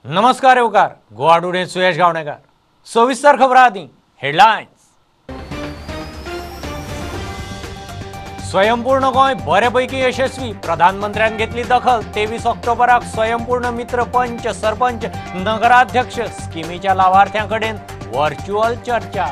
नमस्कार येवकार गोवा टुडे सुयश गावणेकर। सविस्तर खबरां आदी हेडलायन्स। स्वयंपूर्ण गोंय बरेपैकी यशस्वी, प्रधानमंत्र्यान घेतली दखल। 23 ऑक्टोबराक स्वयंपूर्ण मित्र पंच सरपंच नगराध्यक्ष स्किमीच्या लावार्थ्यां कडेन व्हर्च्युअल चर्चा।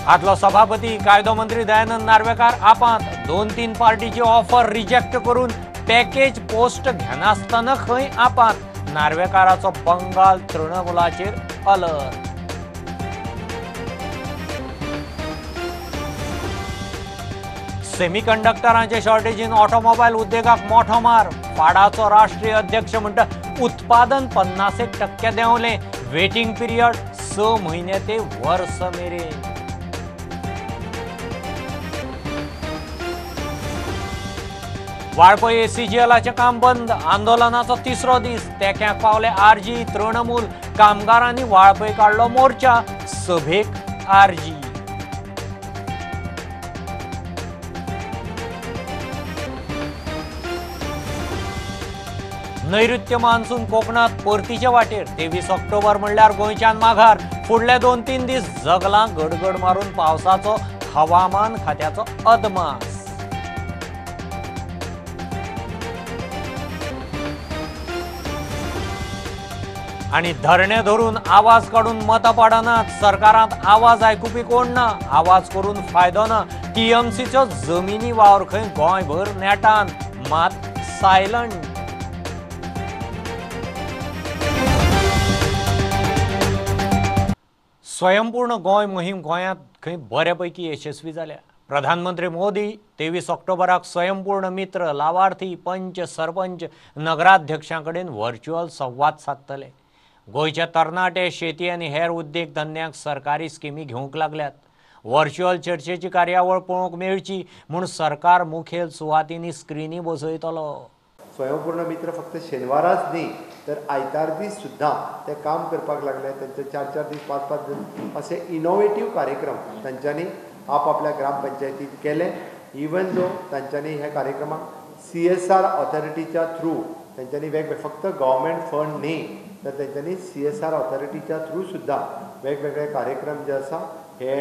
आदलो सभापती कायदो मंत्री दयानंद नार्वेकार आपांत, 2-3 पार्टीची ऑफर रिजेक्ट करून पॅकेज पोस्ट घेनासतना खंय आपांत। नार्वेकाराचो बंगाल तृणमूलाचेर अलर्ट। सेमीकंडक्टरांचे शॉर्टेजीन ऑटोमोबायल उद्देगाक मोठो मार। फाडाचो राष्ट्रीय अध्यक्ष म्हणटा उत्पादन 51% देंवलें, वेटिंग पिरियड 6 म्हयने ते वर्स मेरेन। वाळपय एसीजीएलाचें काम बंद, आंदोलनाचो तिसरो दीस। तेक्याक पावले आरजी तृणमूल कामगारांनी वाळपय काडलो मोर्चा, सभेक आरजी। नैऋत्य मान्सून कोकणात परतीचे वाटेर। 23 ऑक्टोबर म्हणल्यार गोंयच्यान माघार। फुडले 2-3 दीस जगलां गडगड मारून पावसाचो हवामान खात्याचो अदमास। आनी धरणे धरून आवाज काडून मतां पाडनात, सरकारांत आवाज आयकुपी कोण ना, आवाज करून फायदो ना। टीएमसीचो जमिनी वावर खंय गोंयभर नेटान, मात सायलंट। स्वयंपूर्ण गोंय मोहीम गोंयांत खंय बऱ्यापैकी यशस्वी जाल्या। प्रधानमंत्री मोदी 23 ऑक्टोबराक स्वयंपूर्ण मित्र लावार्थी पंच सरपंच नगराध्यक्षां कडेन व्हर्च्युअल संवाद सादतले। गोंयचे तरणाटे शेती आनी हेर उद्देग धंद्यांक सरकारी स्किमी घेवंक लागल्यात। व्हर्च्युअल चर्चेची कार्यावळ पळोवंक मेळची म्हूण सरकार मुखेल सुवातींनी स्क्रिनी बसयतलो। स्वयंपूर्ण मित्र फक्त शेनवाराच न्ही तर आयतार दीस सुद्दां ते काम करपाक लागले। तांचे 4-4 दीस 5-5 दीस असे इनोवेटीव कार्यक्रम तांच्यांनी आपापल्या ग्रामपंचायतीत केले। इवन दो तांच्यांनी ह्या कार्यक्रमाक CSR ऑथॉरिटीच्या थ्रू तांच्यांनी वेगवेगळे, फक्त गव्हर्मेंट फंड न्ही तर तांच्यांनी CSR ऑथॉरिटीच्या थ्रू सुद्दां वेगवेगळे कार्यक्रम जे आसा हे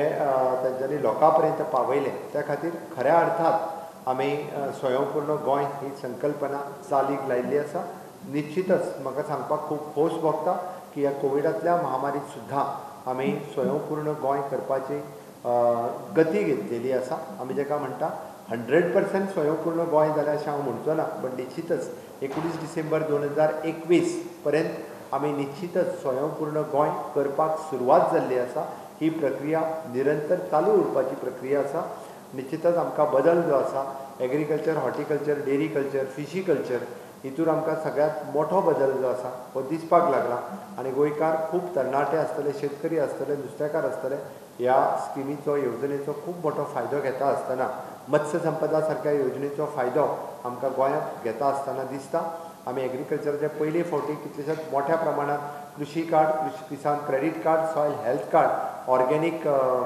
तांच्यांनी लोकां पर्यंत पावयले। त्या खातीर खऱ्या अर्थात आमी स्वयंपूर्ण गोंय ही संकल्पना चालीक लायिल्ली आसा। निश्चितच म्हाका सांगपाक खूब खोस भोगता की ह्या कोविडांतल्या महामारीत सुद्दां आमी स्वयंपूर्ण गोंय करपाची गती घेतलेली आसा। आमी जाका म्हणटा 100% स्वयंपूर्ण गोंय जालें अशें हांव म्हणचो ना, बट निश्चितच 19 डिसेंबर 2021 पर्यंत आमी निश्चितच स्वयंपूर्ण गोंय करपाक सुरवात जाल्ली आसा। ही प्रक्रिया निरंतर चालू उरपाची प्रक्रिया आसा। निश्चितच आमकां बदल जो आसा एग्रीकल्चर, हॉर्टिकल्चर, डेरीकल्चर, फिशीकल्चर हितूर आमकां सगळ्यांत मोठो बदल जो आसा हो दिसपाक लागला आनी गोंयकार खूब तरणाटे आसतले, शेतकरी आसतले, नुस्तेकार आसतले ह्या स्किमीचो येवजणेचो खूब मोठो फायदो घेता आसतना मत्स्य संपदा सारक्या योजनेचो फायदो आमकां गोंयांत घेता आसतना दिसता। आमी एग्रीकल्चराचे पयले फावटी कितलेशेच मोठ्या प्रमाणांत कृषी कार्ड, कृषी Kisan credit card, soil health card, organic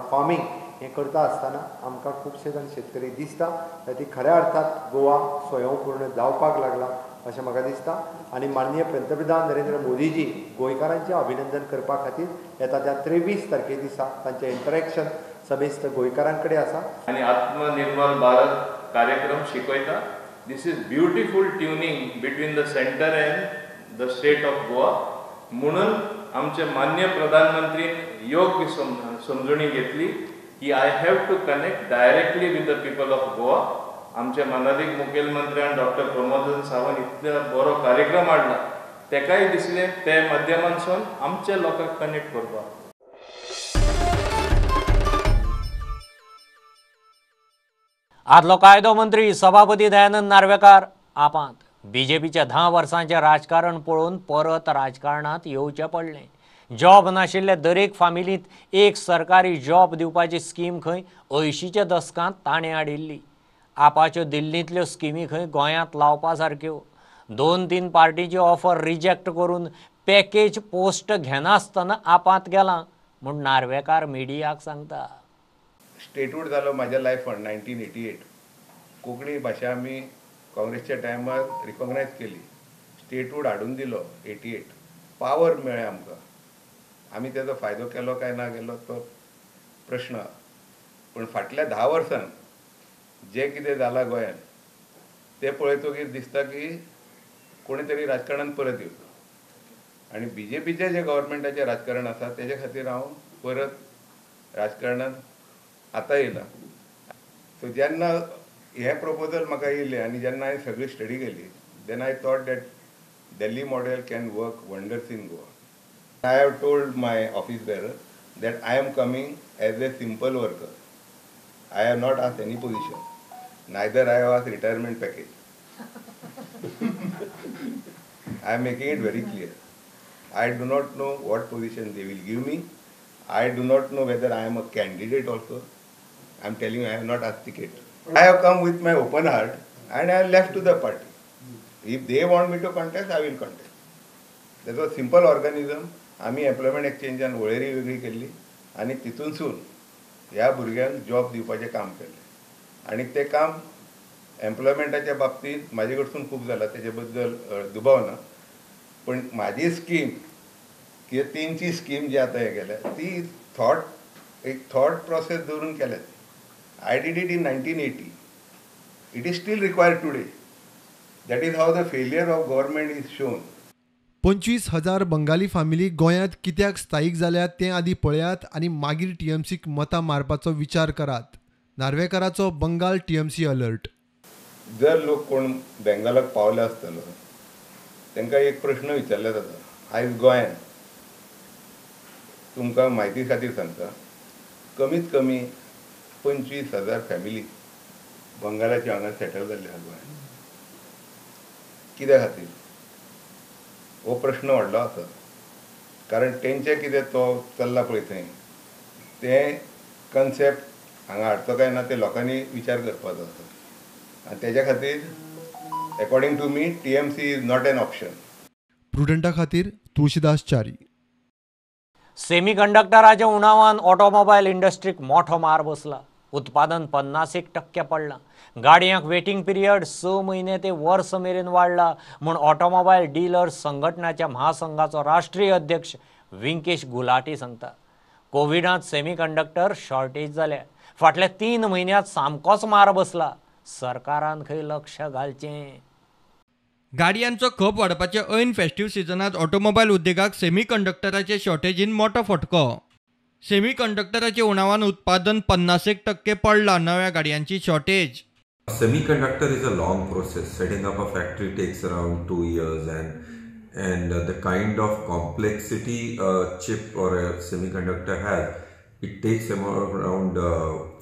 farming हें करता आसतना आमकां खुबशे जाण शेतकरी दिसता। ती खऱ्या अर्थात गोवा स्वयंपूर्ण जावपाक लागला अशें म्हाका दिसता आनी माननीय पंतप्रधान नरेंद्र मोदीजी गोंयकारांचें अभिनंदन करपा खातीर येता त्या 23 तारखे दिसा तांचें इंटरेक्शन समेस्त गोंयकारां कडेन आसा। आनी आत्मनिर्भर भारत कार्यक्रम शिकयता। This is beautiful tuning between the centre and the state of Goa. म्हणून आमचे माननीय प्रधानमंत्रीन योग्य समजणी घेतली की I have to connect directly with the people of Goa. आमचे मानादीक मुखेलमंत्र्यान डॉक्टर प्रमोद सावंत इतलो बरो कार्यक्रम हाडला, तेकाय दिसलें ते माध्यमांतसून आमच्या लोकांक कनेक्ट करपाक। आदलो कायदो मंत्री सभापती दयानंद नार्वेकार आपांत। बीजेपीच्या 10 वर्सांचें राजकारण पळोवन परत राजकारणांत येवचें पडलें। जॉब नाशिल्ले दरेक फामिलींत एक सरकारी जॉब दिवपाची स्कीम खंय 80च्या दसकांत ताणें हाडिल्ली। आपाच्यो दिल्लींतल्यो स्किमी खंय गोंयांत लावपा सारक्यो। 2-3 पार्टीची ऑफर रिजेक्ट करून पॅकेज पोस्ट घेनासतना आपांत गेलां म्हूण नार्वेकार मिडियाक सांगता। स्टेटहूड जालो म्हाज्या लायफान 1988। कोंकणी भाशा आमी काँग्रेसच्या टायमार रिकॉग्नायज केली, स्टेटहूड हाडून दिलो 88, पावर मेळ्ळें आमकां. आमी तेजो फायदो केलो काय ना केलो तो प्रश्न. पूण फाटल्या 10 वर्सां जें कितें जालां गोंयांत तें पळयतकीर दिसता की कोणी तरी राजकारणान परत येवचो आनी बी जे पीचें जें गव्हर्मेंटाचें राजकारण आसा तेजे खातीर हांव परत राजकारणांत आतां येयलां. सो जेन्ना हें प्रपोजल म्हाका येयलें आनी जेन्ना हांवें सगळी स्टडी केली, then I thought that Delhi model can work wonders in Goa. I have told my office bearer that I am coming as a simple worker. I have not asked any position, neither I have asked retirement package. I am making it very clear. I do not know what position they will give me. I do not know whether I am a candidate also. I am telling you, I have not asked ticket. I have come with my open heart and I have left to the party. If they want me to contest, I will contest. That was simple organism. आमी employment एक्सचेंजान वळेरी वेगळी केल्ली आनी तितूनसून ह्या भुरग्यांक job दिवपाचें काम केलें आनी तें काम एम्प्लॉयमेंटाच्या बाबतींत म्हाजे कडसून खूब जालां, तेजे बद्दल दुबाव ना. पण म्हाजी स्कीम किंवा तेंची स्कीम जी आतां हें केल्या ती थॉट, एक थॉट प्रोसेस दवरून केल्या. I did it in 1980. It is still required today. That is how the failure of government is shown. 25,000 Bengali family गोंयांत कित्याक स्थायीक जाल्यात तें आदी पळयात आनी मागीर टीएमसीक मतां मारपाचो विचार करात. नार्वेकाराचो बंगाल टीएमसी अलर्ट. जर लोक कोण बेंगालाक पावले आसतलो तांकां एक प्रश्न विचारले जाता. आयज गोंयांत तुमकां म्हायती खातीर सांगता, कमीत कमी 25,000 फॅमिली बंगालाच्या हांगा सेटल जाल्ले आसा गोंयांत. कित्या खातीर हो प्रश्न व्हडलो आसा, कारण तेंचें कितें तो चल्ला पळय थंय तें कन्सेप्ट हांगा हाडचो काय ना तें लोकांनी विचार करपाचो आसा आनी तेज्या खातीर according to me TMC is not an option. प्रुडंटा खातीर तुळशीदास च्यारी. सेमी कंडक्टराच्या उणावान ऑटोमोबायल इंडस्ट्रीक मोठो मार बसला. उत्पादन 50% पडलां. गाडयांक वेटिंग पिरियड 6 म्हयने ते वर्स मेरेन वाडला म्हूण ऑटोमोबायल डीलर्स संघटनाच्या महासंघाचो राष्ट्रीय अध्यक्ष विंकेश गुलाटी सांगता. कोविडांत सेमी कंडक्टर शॉर्टेज जाल्या. फाटल्या 3 म्हयन्यांत सामकोच मार बसला. सरकारान खंय लक्ष घालचें. गाडयांचो खप वाडपाच्या ऐन फेस्टिव्ह सिजनांत ऑटोमोबायल उद्देगाक सेमी कंडक्टराचे शॉर्टेजीन मोठो फटको. सेमी कंडक्टराच्या उणावान उत्पादन 50% पडला. नव्या गाडयांची shortage. Semiconductor is a long process. Setting up a factory takes around 2 years and the kind of complexity a chip or a semiconductor has, it takes around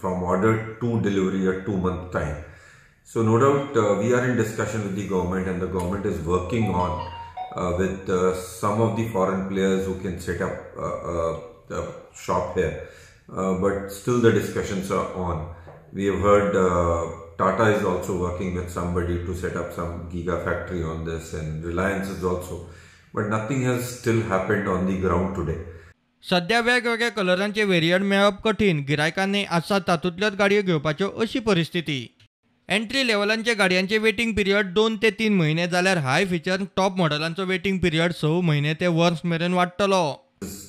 from order to delivery a 2-month time. So no doubt we are in discussion with the government, and the government is working on with some of the foreign players who can set up a shop here, but still the discussions are on. We have heard Tata is also working with somebody to set up some giga factory on this, and Reliance is also, but nothing has still happened on the ground today. सध्या वेगवेगळ्या कलरांचे variant मेळप कठीण. गिरायकांनी आसा तातूंतल्याच गाडयो घेवपाच्यो अशी परिस्थिती. Entry लेवलांचे गाडयांचे वेटिंग पिरियड 2 ते 3 म्हयने जाल्यार हाय फिचर टॉप मॉडलांचो वेटिंग पिरियड 6 म्हयने ते वर्स मेरेन वाडटलो.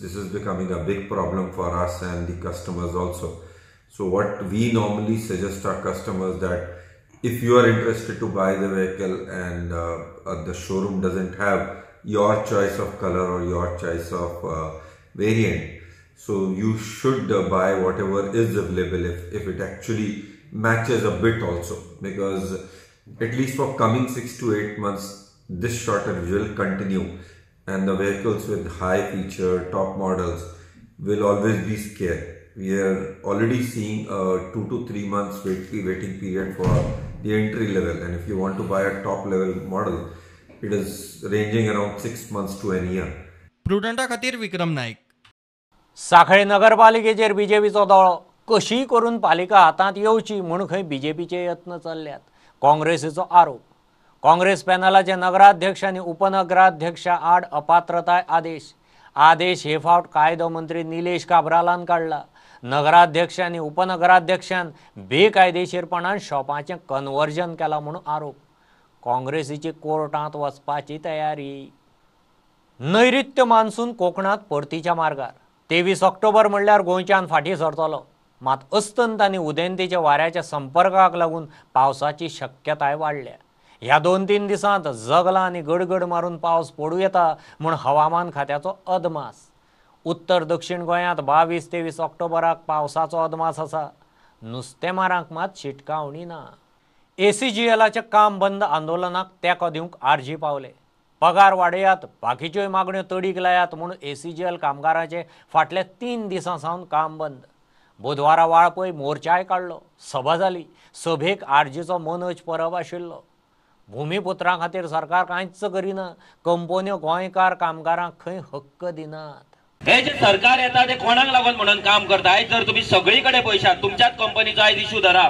This is becoming a big problem for us and the customers also. So what we normally suggest our customers that if you are interested to buy the vehicle and the showroom doesn't have your choice of color or your choice of variant, so you should buy whatever is available if it actually matches a bit also, because at least for coming 6 to 8 months this shortage will continue and the vehicles with high feature top models will always be scarce. We are already seeing a 2 to 3 months waiting period for the entry level, and if you want to buy a top level model, it is ranging around 6 months to a year. प्रुडंटा खातीर विक्रम नाईक. सांखळे नगरपालिकेचेर बीजेपीचो दोळो. कशीय करून पालिका हातांत येवची म्हूण खंय बीजेपीचे यत्न चल्ल्यात. काँग्रेसीचो आरोप. काँग्रेस पॅनलाचे नगराध्यक्ष आनी उपनगराध्यक्षा आड अपात्रताय आदेश. आदेश हे फावट कायदो मंत्री निलेश काब्रालान काडला. नगराध्यक्ष आनी उपनगराध्यक्षान बेकायदेशीरपणान शॉपाचें कन्वर्जन केलां म्हूण आरोप. काँग्रेसीची कोर्टांत वचपाची तयारी. नैऋत्य मान्सून कोकणांत परतीच्या मार्गार. 23 ऑक्टोबर म्हणल्यार गोंयच्यान फाटीं सरतलो. मात अस्तंत आनी उदेंतेच्या वाऱ्याच्या संपर्काक लागून पावसाची शक्यताय वाडल्या. ह्या 2-3 दिसांत जगला आनी गडगड मारून पावस पडूं येता म्हूण हवामान खात्याचो अदमास. उत्तर दक्षिण गोंयांत 22-23 ऑक्टोबराक पावसाचो अदमास आसा. नुस्तेमारांक मात शिटकावणी ना. ACGLाच्या काम बंद आंदोलनाक तेंको दिवंक आरजी पावले. पगार वाडयात, बाकीच्योय मागण्यो तडीक लायात म्हूण ACGL कामगारांचे फाटल्या 3 दिसां सावन काम बंद. बुधवारा वाळपय मोर्चाय काडलो. सभा जाली. सभेक आरजीचो मनोज परब आशिल्लो. भुमिपुत्रां खातीर सरकार कांयच करिना. कंपन्यो गोंयकार कामगारांक खंय हक्क दिनात. हे जे सरकार येता ते कोणाक लागून म्हणून काम करता? आयज जर तुमी सगळी कडेन पळयशात, तुमच्याच कंपनीचो आयज इशू धरा,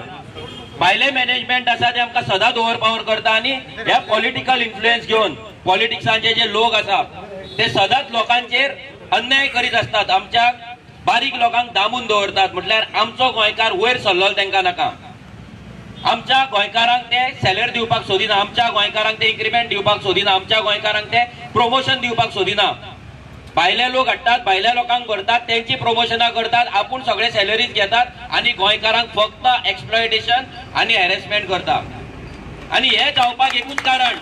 भायले मॅनेजमेंट आसा ते आमकां सदांच ओवरपावर करता आनी हे पॉलिटिकल इन्फ्लुएन्स घेवन पॉलिटिक्सांचे जे लोक आसा ते सदांच लोकांचेर अन्याय करीत आसतात. आमच्या बारीक लोकांक दामून दवरतात. म्हटल्यार आमचो गोंयकार वयर सरलो तांकां नाका. आमच्या गोंयकारांक ते सॅलरी दिवपाक सोदिना, आमच्या गोंयकारांक ते इन्क्रिमेंट दिवपाक सोदिना, आमच्या गोंयकारांक ते प्रमोशन दिवपाक सोदिना. भायले लोक हाडटात, भायल्या लोकांक भरतात, त्यांची प्रमोशनां करतात, आपूण सगळे सॅलरीज घेतात आनी गोंयकारांक फक्त एक्सप्लॉयटेशन आनी हॅरेसमेंट करता. आनी हे जावपाक एकूच कारण,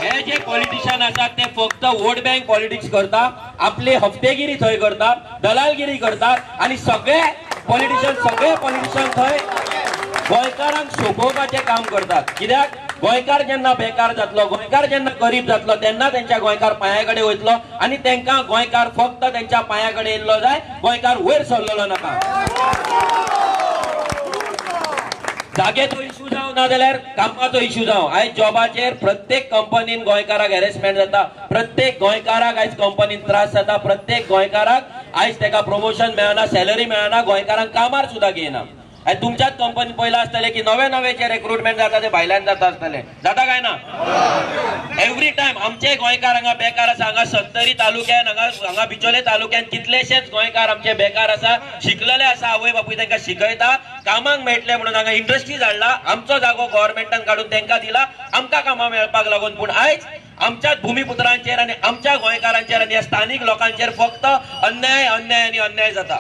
हे जे पॉलिटिशियन आसात ते फक्त वोट बँक पॉलिटिक्स करता, आपली हप्तेगिरी थंय करतात, दलालगिरी करतात आनी सगळे पॉलिटिशियन थंय गोंयकारांक सोपोवपाचें काम करतात. कित्याक गोंयकार जेन्ना बेकार जातलो, गोंयकार जेन्ना गरीब जातलो तेन्ना तेंच्या गोंयकार पांया कडेन वयतलो आनी तेंकां गोंयकार फक्त तेंच्या पांया कडेन येयल्लो जाय, गोंयकार वयर सरलेलो नाका. जागेचो इशू जावं ना जाल्यार कामाचो इशू जावं, आयज जॉबाचेर प्रत्येक कंपनीन गोंयकाराक हॅरेसमेंट जाता, प्रत्येक गोंयकाराक आयज कंपनीन त्रास जाता, प्रत्येक गोंयकाराक आयज तेका प्रमोशन मेळना, सॅलरी मेळना, गोंयकारांक कामार सुद्दां घेयना. आनी तुमच्याच कंपनीन पयलां आसतलें की नवे नवे जे रिक्रुटमेंट जाता ते भायल्यान जाता आसतलें, जाता काय ना? एवरी टायम आमचे गोंयकार हांगा बेकार आसा. हांगा सत्तरी तालुक्यान, हांगा बिचोले तालुक्यान कितलेशेच गोंयकार आमचे बेकार आसा, शिकलेले आसा, आवय बापूय तांकां शिकयता, कामाक मेळटले म्हणून हांगा इंडस्ट्रीज हाडला, आमचो जागो गव्हर्मेंटान काडून तांकां दिला, आमकां कामां मेळपाक लागून. पूण आयज आमच्याच भुमिपुत्रांचेर आनी आमच्या गोंयकारांचेर आनी ह्या स्थानीक लोकांचेर फक्त अन्याय, अन्याय आनी अन्याय जाता.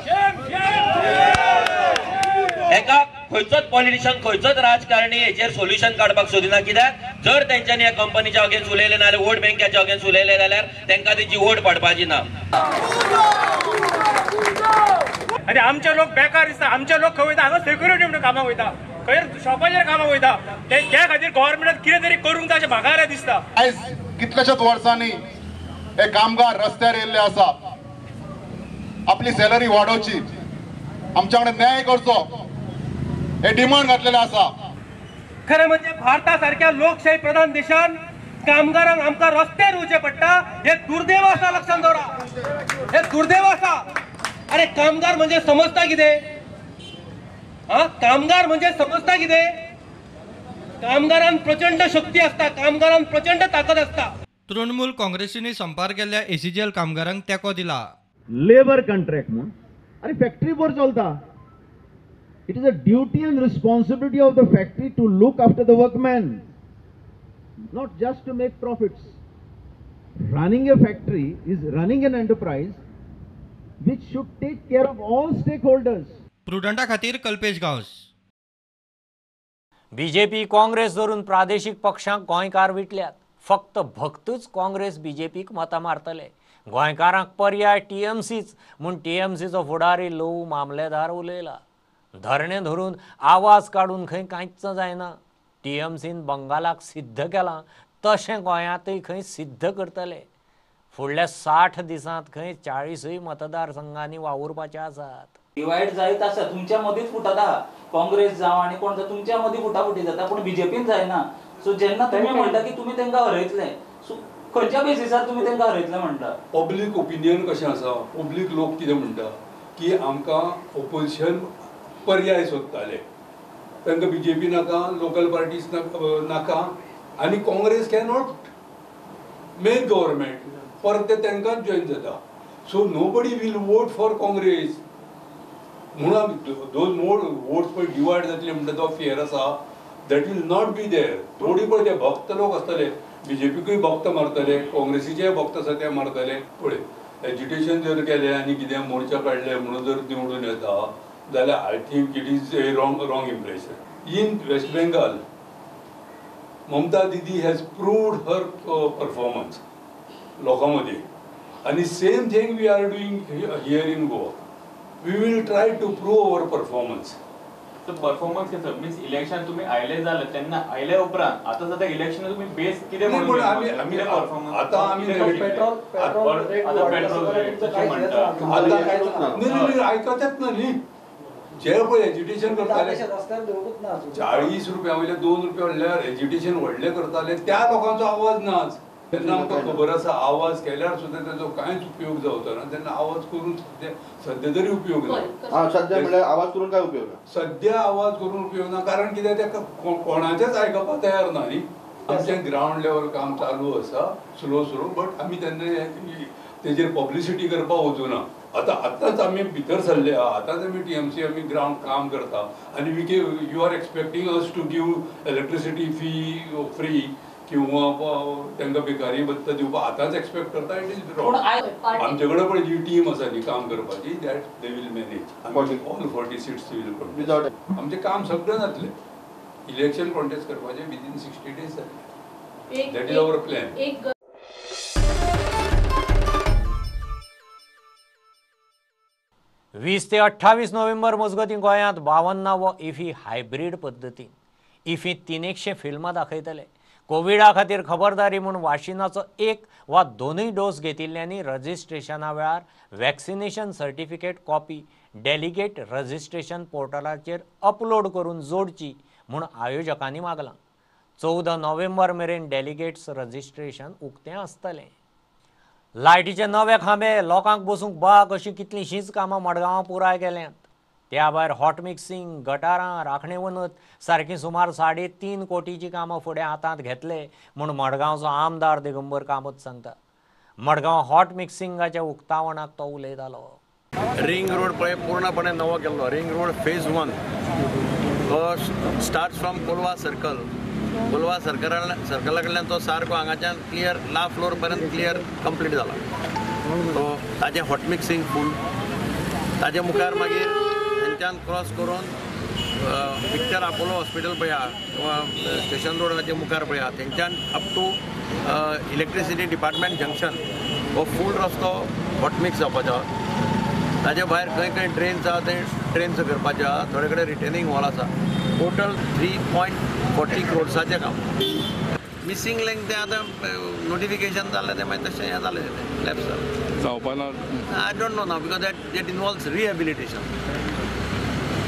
एका खंयचोच पॉलिटिशियन, खंयचोच राजकारणी हेचेर सोल्युशन काडपाक सोदिना. कित्याक जर तेंच्यांनी ह्या कंपनीच्या अगेन्स्ट उलयलें ना जाल्यार, वोट बँकाच्या अगेन्स्ट उलयलें जाल्यार तेंकां तेची वोट पडपाची ना. आनी आमचे लोक बेकार दिसता, आमचे लोक खंय वयता, हांगा सेक्युरिटी म्हणून कामाक वयता, खंय शॉपाचेर कामाक वयता, त्या खातीर गव्हर्मेंटान कितें तरी करूंक जाय अशें म्हाका दिसता. आयज कितल्याशाच वर्सांनी हे कामगार रस्त्यार येयल्ले आसा, आपली सॅलरी वाडोवची, आमच्या कडेन न्याय करचो हे डिमांड घातलेले आसा. खरें म्हणजे भारता सारख्या लोकशाही प्रधान देशान कामगारांक आमकां रस्त्यार येवचें पडटा हे दुर्दैव आसा. लक्षांत दवरा, हे दुर्दैव आसा. अरे कामगार म्हणजे समजता कितें? हा, कामगार म्हणजे समजता कितें? कामगारांत प्रचंड शक्ती आसता, कामगारांत प्रचंड ताकद आसता. तृणमूल काँग्रेसीने संपार केल्ल्या ACGL कामगारांक तेंको दिला. लेबर कॉन्ट्रॅक्ट म्हूण अरे फॅक्टरी बरो चलता. It is a duty and responsibility of the factory to look after the workmen, not just to make profits. Running a factory is running an enterprise which should take care of all stakeholders. प्रुडंटा खातीर Kalpesh Gawas. BJP Congress धरून प्रादेशिक पक्षांक गोंयकार विटल्यात. फक्त भक्तूच काँग्रेस बीजेपीक मतां मारतले. गोंयकारांक पर्याय टीएमसीच म्हूण टीएमसीचो फुडारी ल्हवू मामलेदार उलयला. धरणें धरून आवाज काडून खंय कांयच जायना. टीएमसीन बंगालाक सिद्ध केलां तशें गोंयांतय खंय सिद्ध करतले. फुडल्या 60 दिसांत खंय 40 मतदारसंघांनी वावुरपाचे आसात. डिवायड जायत आसा, तुमच्या मदींच फुटत आहा, काँग्रेस जावं आनी कोण जावं तुमच्या मदीं फुटाफुटी जाता, पूण बीजेपीन जायना. सो जेन्ना तुमी म्हणटा की तुमी तांकां हरयतले, सो खंयच्या बेसिसार तुमी तांकां हरयतले म्हणटा? पब्लीक ओपिनियन कशें आसा, पब्लीक लोक कितें म्हणटा की आमकां ओपोजिशन पर्याय सोदताले, तांकां बीजेपी नाका, लोकल पार्टीज नाका आनी काँग्रेस कॅनॉट मेक गव्हर्मेंट, परत ते तांकांच जॉयन जाता. So nobody will vote for Congress म्हणून आमी दोन मोर वोट्स पळय डिवायड जातले म्हणटा तो फियर आसा, that will not be there. थोडी पळय ते भक्त लोक आसतले, बीजेपीकूय भक्त मारतले, काँग्रेसीचेय भक्त आसा ते मारतले. पळय एजिटेशन जर केलें आनी कितें मोर्चा काडले म्हणून जर निवडून येता जाल्यार I think it is a wrong impression. In West Bengal Mamata Didi has proved her performance लोकां मदीं आनी same thing we are doing here in Goa. We will try to prove our performance. So performance कसं means election तुम्ही आयले जाले तेन्ना आयले उपरांत आता सध्या इलेक्शन तुम्ही बेस कितें म्हणून आमी आता आमी पेट्रोल रेट आता आयकतात ना न्ही. जे पळय एजिटेशन करताले 40 रुपया वयले 2 रुपया व्हडल्यार एजिटेशन व्हडलें करताले त्या लोकांचो आवाज नाच. तेन्ना आमकां खबर आसा आवाज केल्यार सुद्दां तेजो कांयच उपयोग जावचो ना. तेन्ना आवाज करून सद्या तरी उपयोग ना. सद्या म्हणल्यार आवाज करून काय उपयोग ना? सद्या आवाज करून उपयोग ना, कारण कितें ते कोणाचेच आयकपाक तयार ना न्ही. आमचें ग्रावंड लेवल काम चालू आसा स्लो स्लो, बट आमी तेन्ना तेजेर पब्लिसिटी करपाक वचूना. आतां आतांच आमी भितर सरले आहा, आतांच आमी टीएमसी आमी ग्रावंड काम करता आनी we you are expecting us to give electricity fee free किंवा तांकां बेकारी भत्ता दिवपाक आतांच एक्सपेक्ट करता. It is wrong. आमचे कडेन पळय जी टीम आसा न्ही काम करपाची, that they will manage. All 40 seats will contest. आमचें काम सगळें जातलें. इलेक्शन कॉन्टेस्ट करपाचें विदीन 60 डेज जातलें. That is our plan. 20 ते 28 नोव्हेंबर मजगतीं गोंयांत 52वो इफी हायब्रीड पद्दतीन इफी 300 फिल्मां दाखयतले. कोविडा खातीर खबरदारी म्हूण वाशिनाचो 1 वा 2 डोस घेतिल्ल्यांनी रजिस्ट्रेशना वेळार vaccination certificate copy delegate registration पोर्टलाचेर अपलोड करून जोडची म्हूण आयोजकांनी मागलां. 14 नोव्हेंबर मेरेन डेलिगेट्स रजिस्ट्रेशन उक्तें आसतलें. लायटीचे नवे खांबे, लोकांक बसूंक बाग अशीं कितलींशींच कामां मडगांवां पुराय केल्यांत. त्या भायर हॉट मिक्सिंग, गटारां, राखणे वनत सारकीं सुमार 3.5 कोटीची कामां फुडें हातांत घेतले म्हूण मडगांवचो आमदार दिगंबर कामत सांगता. मडगांव हॉट मिक्सिंगाच्या उक्तावणाक तो उलयतालो. रिंग रोड पळय पूर्णपणे नवो केल्लो. रिंग रोड फेज 1 तो start from Colva circle. Colva सर्कला कडल्यान तो सारको हांगाच्यान क्लियर ला फ्लोर पर्यंत क्लियर कंप्लीट जाला. सो ताजें हॉट मिक्सिंग फूल ताजे मुखार मागीर थंयच्यान क्रॉस करून विक्टर अपोलो हॉस्पिटल पळय आहा किंवा स्टेशन रोडाचे मुखार पळय आहा, थंयच्यान up to electricity department junction हो फूल रस्तो हॉट मिक्स जावपाचो आहा. ताजे भायर खंय खंय ड्रेन्स आहा ते ड्रेन्स करपाचे आहा. थोडे कडेन रिटेनिंग वॉल आसा. टोटल 3.40 क्रोड्साचें काम. मिसींग लिंक तें आतां नोटिफिकेशन जालें तें मागीर तशें हें जालें तें लॅप्स जालें जावपा ना. I don't know ना because that involves rehabilitation.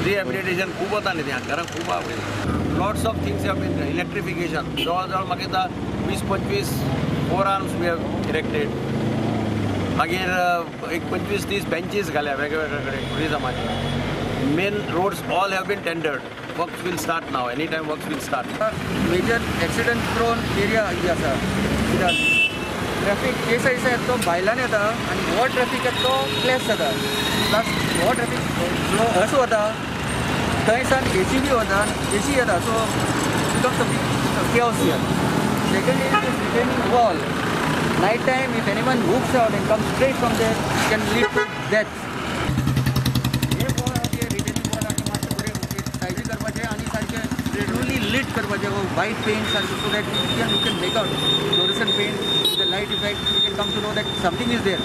Rehabilitation खूब वता न्ही तें, कारण खूब आहा. Lots of things have been electrification जवळ जवळ म्हाका दिसता 20-25 4 आर्म्स we have erected. मागीर एक 25-30 बेंचीस घाल्या वेगवेगळ्या कडेन टुरिजमाचे. Main roads all have been tendered. Works will start now. Any time works will start. Major accident prone area ही आसा. कित्याक ट्रॅफिक ते सायडीन येता तो भायल्यान येता आनी हो ट्रॅफिक येता तो क्लॅश जाता. प्लस हो ट्रॅफिक फ्लो असो वता थंय सान एसी बी वता, एसी येता. So becomes a big chaos here. Second is this retaining wall. Night time if anyone hooks out and comes straight from there can lead to death. Lit करपाचें वायट paint सारकें so that you can make out fluorescent paint with the light effect you can come to know that something is there.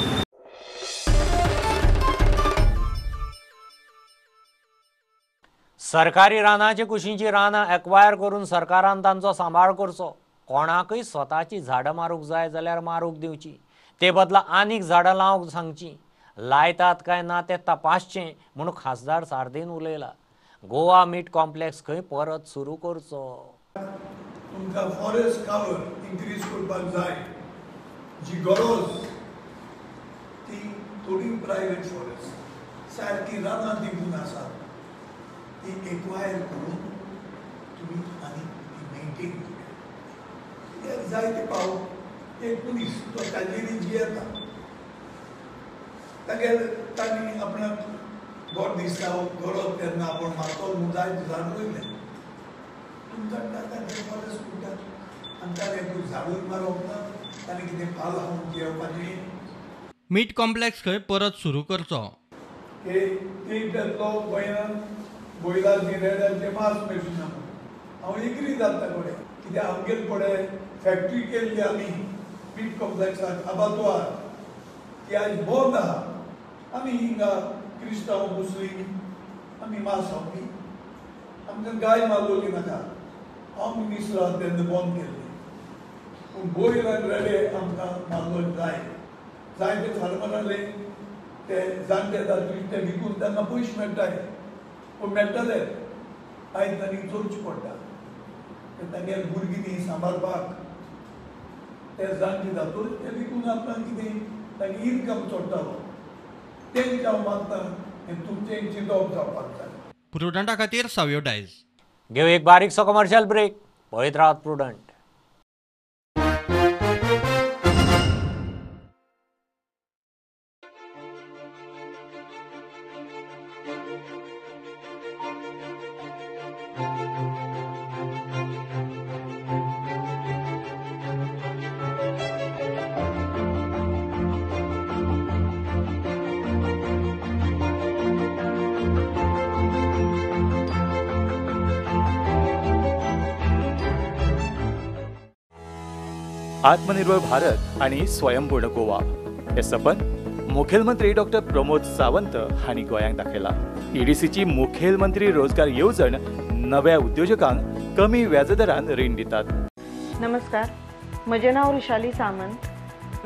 सरकारी रानाचे कुशींची रानां acquire करून सरकारान तांचो सांबाळ करचो. कोणाकय स्वताची झाडां मारूंक जाय जाल्यार मारूंक दिवची, ते बदला आनीक झाडां लावंक सांगची. लायतात काय ना तें तपासचें म्हूण खासदार सार्दीन उलयला. गोवा मीट कॉम्प्लेक्स खंय परत सुरू करचो. तुमकां फॉरेस्ट कवर इन्क्रीज करपाक जाय, जी गरज ती थोडी प्रायवेट फॉरेस्ट सारकी रानां तिगून आसात ती एक्वायर करून तुमी आनी ती मेंटेन करूया. कित्याक जाय ते पावट एक मनीस तो ताजेरी जियेता, तागेले तांणी आपणाक गोड दिसता गरज तेन्ना आपूण मारतो म्हूण जाय झाड रोयलें. तुमकां तांचे फॉरेस्ट म्हणटात आनी ताणें झाडूय मारप ना, ताणें कितें पाल खावन जियेवपाचें. मीट कॉम्प्लेक्स खंय परत सुरू करचो. तें येतलो गोंयांत बैलांची रेड्यांचें मांस मेळचें ना. हांव एग्री जाता कडेन कित्याक आमगेर पळय फॅक्टरी केल्ली आमी मीट कॉम्प्लेक्साक आबातवार ती आयज बंद आहा. आमी हिंगा क्रिस्तांव मुस्लीम आमी मांस खावपी, आमकां गाय मारलोली नाका. हांव मिनिस्टर आसा तेन्ना बंद केल्ली, पूण बैल आनी रेडे आमकां मारलो जाय. जायते फार्मराले ते जाणटे जातूय ते विकून तांकां पयशे मेळटाय, पूण मेळटाले आयज तांणी चोरचें पडटा. तांगेले भुरगीं न्ही सांबाळपाक ते जाणटे जातूच ते विकून आपणाक कितें तांगे इनकम चडटालो. तेंचे हांव मानता हें तुमचें चिंतप जावपाक जाय. प्रुडंटा खातीर सावयो डायज. घेऊ एक बारीकसो कमर्शियल ब्रेक. पळयत रावात प्रुडंट. आत्मनिर्भर भारत आणि स्वयंपूर्ण गोवा हे सपन मुखेलमंत्री डॉक्टर प्रमोद सावंत हांणी गोंयांक दाखयला. ईडीसीची मुखेलमंत्री रोजगार येवजण नव्या उद्योजकांक कमी व्याजदरान रीण दितात. नमस्कार, म्हजें नांव ऋषाली सामंत.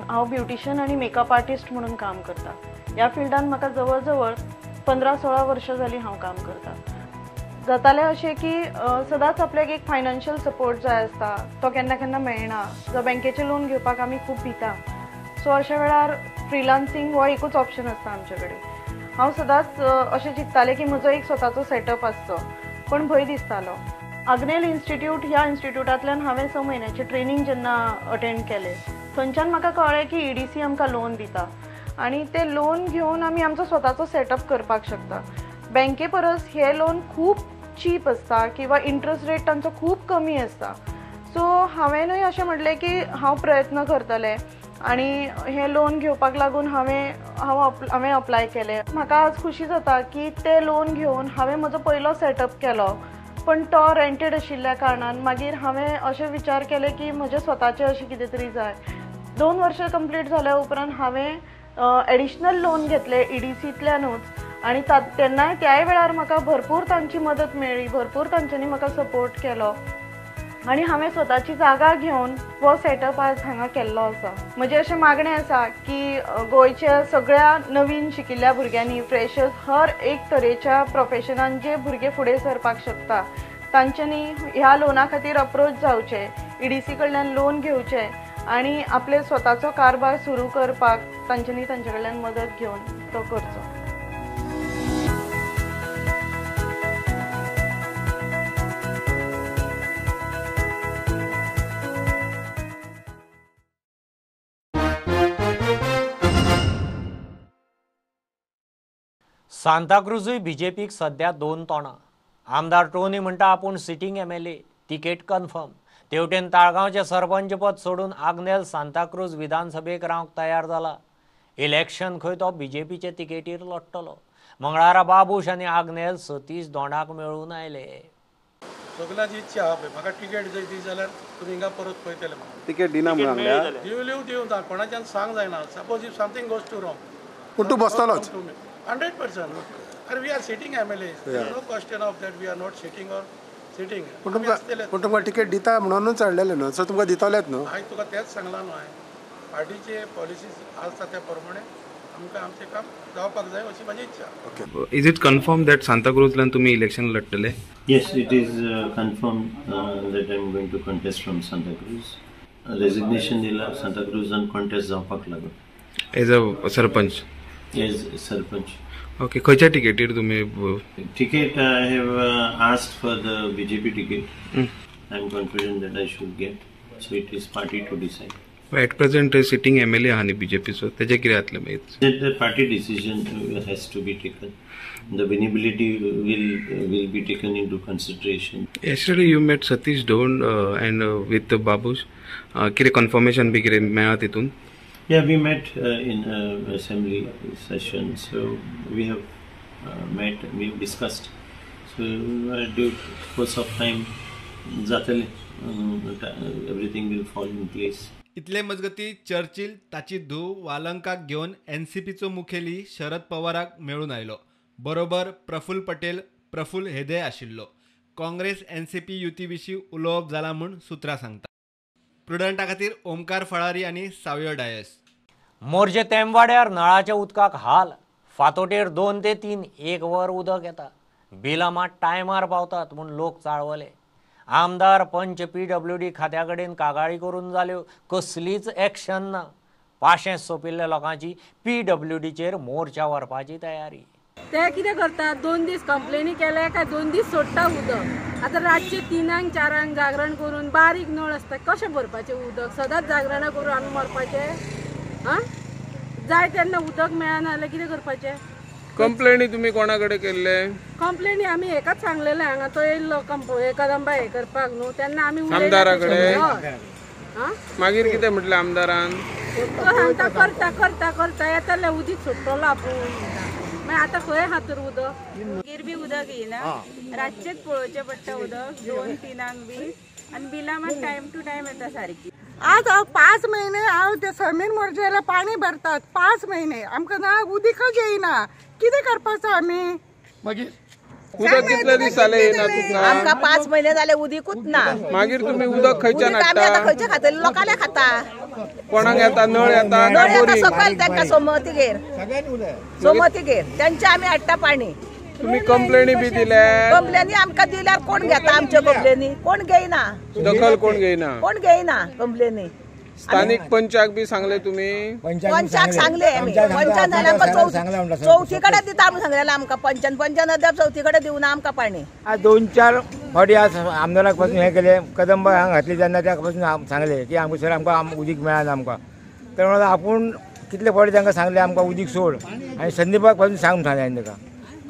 हांव ब्युटिशियन आनी मेकअप आर्टिस्ट म्हणून काम करता. ह्या फिल्डान म्हाका जवळ जवळ 15-16 वर्सां जालीं हांव काम करता. जातालें अशें की सदांच आपल्याक एक फायनान्शियल सपोर्ट जाय आसता, तो केन्ना केन्ना मेळना. जो बँकेचें लोन घेवपाक आमी खूब भिता. सो अशा वेळार फ्रिलान्सिंग हो एकूच ऑप्शन आसता आमचे कडेन. हांव सदांच अशें चिंततालें की म्हजो एक स्वताचो सेटअप आसचो, पूण भंय दिसतालो. आग्नेल इन्स्टिट्यूट ह्या इन्स्टिट्यूटांतल्यान हांवें 6 म्हयन्याचें ट्रेनींग जेन्ना अटेंड केलें, थंयच्यान म्हाका कळ्ळें की ईडीसी आमकां लोन दिता आनी तें लोन घेवन आमी आमचो स्वताचो सेटअप करपाक शकता. बँके परस हें लोन खूब चीप आसता किंवा इंट्रस्ट रेट तांचो खूब कमी आसता. सो हांवेंनूय अशें म्हटलें की हांव प्रयत्न करतलें आनी हें लोन घेवपाक लागून हांवें अप्लाय केलें. म्हाका आज खुशी जाता की तें लोन घेवन हांवें म्हजो पयलो सेटअप केलो, पण तो रेंटेड आशिल्ल्या कारणान मागीर हांवें अशें विचार केले की म्हजें स्वताचें अशें कितें तरी जाय. 2 वर्सां कंप्लीट जाल्या उपरांत हांवें एडिशनल लोन घेतलें ईडीसींतल्यानूच आनी तेन्नाय त्याय वेळार म्हाका भरपूर तांची मदत मेळ्ळी, भरपूर तांच्यांनी म्हाका सपोर्ट केलो आनी हांवें स्वताची जागा घेवन हो सेटअप आज हांगा केल्लो आसा. म्हजें अशें मागणें आसा की गोंयच्या सगळ्या नवीन शिकिल्ल्या भुरग्यांनी, फ्रेशर्स, हर एक तरेच्या प्रोफेशनान जे भुरगे फुडें सरपाक शकता तांच्यांनी ह्या लोना खातीर अप्रोच जावचें, ईडीसी कडल्यान लोन घेवचें आनी आपले स्वताचो कारभार सुरू करपाक तांच्यांनी तांचे कडल्यान मदत घेवन तो करचो. सांताक्रुजूय बीजेपीक सध्या 2 तोंडां. आमदार टोनी म्हणटा आपूण सिटींग एमएलए, तिकेट कन्फर्म. तेवटेन ताळगांवचें सरपंचपद सोडून आग्नेल सांताक्रूज विधानसभेक रावंक तयार जाला. इलेक्शन खंय तो बीजेपीचे तिकेटीर लढटलो. मंगळारा बाबूश आनी आग्नेल सतीश दोंडाक मेळून आयले. सगळ्यांची इच्छा आहा पळय, म्हाका तिकेट जर दी जाल्यार तुमी हिंगा परत पळयतले. तिकेट दिना म्हणून सांगल्या, दिवल्यो दिवं ना, कोणाच्यान सांग जायना. Suppose if something goes to wrong, पूण तूं बसतलोच 100%. And we are sitting MLAs. Yeah. There is no question of that we are not sitting or sitting. पण तुमकां तिकेट दिता म्हणूनच हाडलेलें न्हू, सो तुमकां दितलेच न्हू. हांवें तुका तेंच सांगलां न्हू, हांवें पार्टीचे पॉलिसीज आसता त्या प्रमाणे आमकां आमचें काम जावपाक जाय अशी म्हाजी इच्छा. Is it confirm that सांताक्रूजल्यान तुमी election लढटले? Yes, it is confirm that I am going to contest from Santacruz. Resignation दिला सांताक्रूजान कॉन्टेस्ट जावपाक लागून. As a sarpanch? As sarpanch. Okay, खंयच्या तिकेटीर तुम्ही? Ticket I have asked for the BJP ticket. I am confident that I should get, so it is party to decide. At present sitting MLA आहा न्ही बीजेपीचो, तेजें कितें जातलें मागीर? The party decision has to be taken. The winnability will be taken into consideration. Yesterday you met Satish Dhond and with Babush, कितें conformation बी कितें मेळ्ळा तितून? Yeah, we met in assembly session, so we have met, we have discussed. So due course of time, जातले, everything will fall in place. इतले मजगती Churchill ताची धूव वालंकाक घेवन एनसीपीचो मुखेली शरद पवाराक मेळून आयलो. बरोबर प्रफुल्ल पटेल, प्रफुल्ल हेदे आशिल्लो. काँग्रेस एनसीपी युती विशीं उलोवप जाला म्हूण सुत्रां सांगता. प्रुडंटा खातीर ओमकार फळारी आनी सावयो डायस. मोरजे तेमवाड्यार नळाच्या उदकाक हाल. फातोटेर 2 ते 3 एक वर उदक येता. बिलां मात टायमार पावतात म्हूण लोक चाळवले. आमदार पंच PWD खात्या कडेन कागाळी करून जाल्यो, कसलीच एक्शन ना. पाशें सोंपिल्ल्या लोकांची PWDचेर मोर्चा व्हरपाची तयारी. ते कितें करतात, 2 दीस कंप्लेनी केले काय 2 दीस सोडटा उदक. आतां रातचे 3 4 जागरण करून बारीक नळ आसता, कशें भरपाचें उदक? सदांच जागरणां करून आमी मरपाचें? आं, जाय तेन्ना उदक मेळना जाल्यार कितें करपाचें? कंप्लेनी तुमी कोणा कडेन केल्ले? कंप्लेनी आमी हेकाच सांगलेले, हांगा तो येयल्लो कदंबा हे करपाक न्हू, तेन्ना आमी आमदारा कडेन. मागीर कितें म्हटलें आमदारान? तो सांगता करता करता करता येतले, उदीक सोडटलो आपूण. मागीर आतां खंय आहा तर उदक? मागीर बी उदक येयना, रातचेच पळोवचें पडटा उदक 2 3 बी, आनी बिलां मात टायम टू टायम येता सारकी. आज हांव 5 म्हयने हांव ते समीर मोर्जेला पाणी भरतात, 5 म्हयने आमकां ना उदीकच येयना, कितें करपाचो आमी? मागीर उदक कितले दीस जाले येयना तुका? आमकां 5 म्हयने जाले उदीकूच ना. मागीर तुमी उदक खंयच्यान हाडटा? आमी आतां खंयचे खातले? लोकांले खाता. कोणाक येता? नळ येता? नळ येता सकयल तांकां सोमतीगेर, सोमतीगेर तेंचे आमी हाडटा पाणी. तुम्ही कंप्लेनी बी दिल्या? कंप्लेनी आमकां दिल्यार कोण घेता आमच्यो कंप्लेनी? कोण घेयना. दखल कोण घेयना? कोण घेयना कंप्लेनी. स्थानिक पंचाक बी सांगले तुम्ही? पंचाक सांगले आमी. पंचान जाल्यार आमकां चवथी कडेन दिता म्हूण सांगलेलें आमकां पंचान. पंचान अद्याप चवथी कडेन दिवना आमकां पाणी. आज 2-4 फावटी आज आमदाराक पासून हें केलें, कदंबा हांगा घातली तेन्ना त्या पासून सांगलें की आमकां सर आमकां उदीक मेळना आमकां. तर म्हणून आपूण कितले फावटी तांकां सांगलें आमकां उदीक सोड, आनी संदीपाक पासून सांग सांगलें हांवें ताका.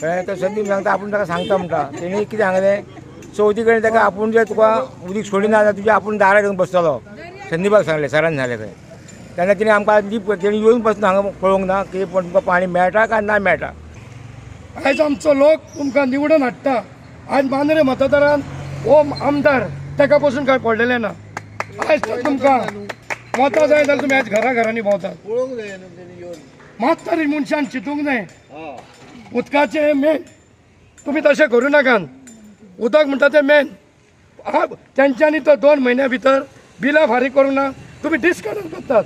कळ्ळें? तर संदीप सांगता आपूण ताका सांगता म्हणटा. तेणी कितें सांगलें, चवथी कडेन ताका आपूण जर तुका उदीक सोडिना जाल्यार तुज्या आपूण दारार येवन बसतलो, संदीपाक सांगलें, सरान सांगलें खंय. तेन्ना तिणें आमकां दीप तेणी येवन पासून हांगा पळोवंक ना की पण तुमकां पाणी मेळटा काय ना मेळटा. आयज आमचो लोक तुमकां निवडून हाडटा. आज मांद्रे मतदारान हो आमदार ताका पसून कांय पडलेलें ना. आयज तुमकां मतां जाय जाल्यार तुमी आयज घरा घरांनी भोंवतात. मात तरी मनशान चिंतूंक जाय उदकाचें मेन. तुमी तशें करूं नाकात. उदक म्हणटा तें मेन. तेंच्यांनी तो 2 म्हयन्या भितर बिलां फारीक करूंक ना. तुमी डिस्कनेक्ट करतात,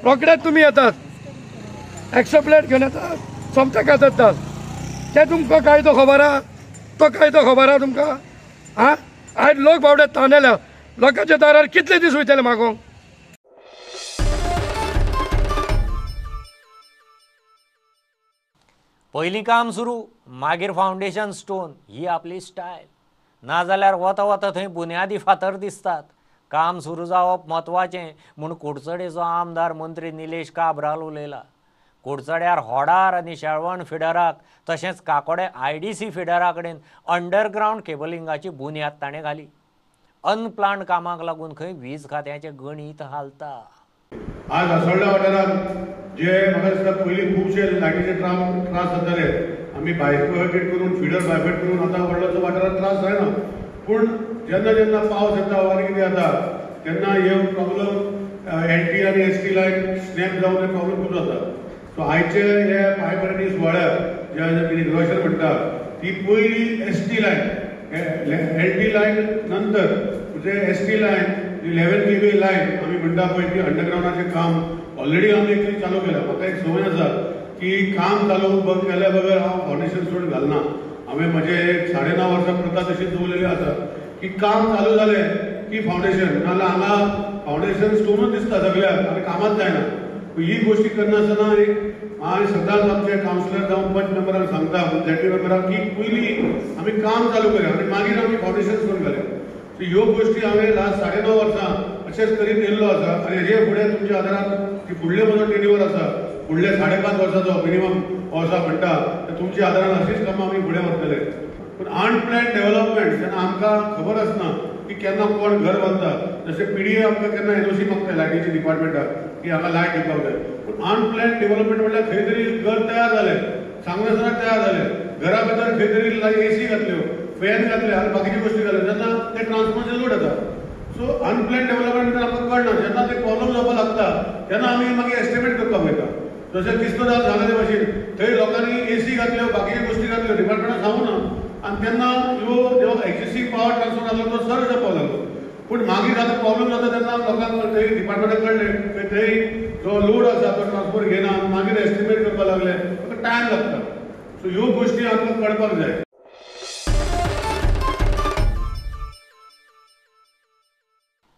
रोखडेच तुमी येतात, एक्स्ट्रा प्लेट घेवन येतात, सोमते कातरतात. ते तुमकां कायदो खबर आहा? तो कायदो खबर आहा तुमकां? आं, आयज लोक बावडे तानेल्या लोकांच्या दारार कितले दीस वयतले मागोंक? पयलीं काम सुरू, मागीर फावंडेशन स्टोन ही आपली स्टायल. नाजाल्यार वता वता थंय बुन्यादी फातर दिसतात. काम सुरू जावप म्हत्वाचें म्हूण कुडचडेचो आमदार मंत्री निलेश काब्राल उलयला. कुडचड्यार होडार आनी शेळवण फिडराक तशेंच काकोडे IDC फिडरा कडेन अंडरग्रावंड केबलिंगाची बुन्याद ताणें घाली. अनप्लान्ड कामाक लागून खंय वीज खात्याचें गणीत हालता. आज असोल्डा वाठारांत जे म्हाका दिसता पयलीं खुबशे लायटीचे त्रास जाताले, आमी बायफर्केट करून फिडर बायफर्केट करून आतां व्हडलोसो वाठारांत त्रास जायना. पूण जेन्ना जेन्ना पावस येता आनी कितें जाता तेन्ना हे प्रॉब्लम LT आनी ST line snap जावन हे प्रॉब्लम खूब जाता. सो आयचे हे पांयभरणी सुवाळ्याक जे इनोग्रेशन म्हणटा ती पयली ST line, LT line नंतर म्हणजे ST line 11 kV line आमी म्हणटा पळय ती अंडरग्रावंडाचें काम ऑलरेडी आमी एक चालू केलां. म्हाका एक संवय आसा की काम चालू केल्या बगर हांव फावंडेशन स्टोन घालना. हांवें म्हजे 9.5 वर्सां प्रथा तशी दवरलेली आसा की काम चालू जालें की फावंडेशन, नाजाल्यार हांगा फावंडेशन स्टोनूच दिसता सगळ्याक आनी कामाच जायना. ही गोष्टी करनासतना एक हांव सदांच आमचे कावन्सिलर जावं पंच मेंबरांक सांगता, झेडपी मेंबरांक की पयलीं आमी काम चालू करूया आनी मागीर आमी फावंडेशन स्टोन घालया. सो ह्यो गोष्टी हांवें लास्ट 9.5 वर्सां अशेंच करीत येयल्लो आसा आनी हेजे फुडें तुमच्या आदारान की फुडले म्हजो टेन्युअर आसा फुडले 5.5 वर्साचो मिनिमम हो आसा म्हणटा तर तुमच्या आदारान अशीच कामां आमी फुडें व्हरतले. पूण अनप्लॅन डेव्हलपमेंट जेन्ना आमकां खबर आसना की केन्ना कोण घर बांदता, जशें पीडीए आमकां केन्ना एनओसी मागता लायटीची डिपार्टमेंटाक की हांगा लायट दिवपाक जाय, पूण अनप्लॅन डेव्हलपमेंट म्हणल्यार खंय तरी घर तयार जालें, सांगनासतना तयार जालें, घरा भितर खंय तरी एसी घातल्यो, फॅन घातले आनी बाकीच्यो गोश्टी घातल्यो तेन्ना ते ट्रान्सफॉर्मर लोड येता. सो अनप्लॅन डेव्हलपमेंट भितर आमकां कळना, जेन्ना ते प्रॉब्लम जावपाक लागता तेन्ना आमी मागीर एस्टिमेट करपाक वयता. जशें किस्तोदार सांगले भाशेन थंय लोकांनी एसी घातल्यो, बाकीच्यो गोश्टी घातल्यो, डिपार्टमेंटान सांगू ना आनी तेन्ना ह्यो जो एक्झिस्टींग पावर ट्रान्सफॉर्मर आसलो तो सर्व जावपाक लागलो. पूण मागीर आतां प्रॉब्लम जाता तेन्ना लोकांक थंय डिपार्टमेंटाक कळ्ळें की थंय जो लोड आसा तो ट्रान्सफॉर्मर घेना, मागीर एस्टिमेट करपाक लागले, ताका टायम लागता. सो ह्यो गोश्टी आमकां कळपाक जाय.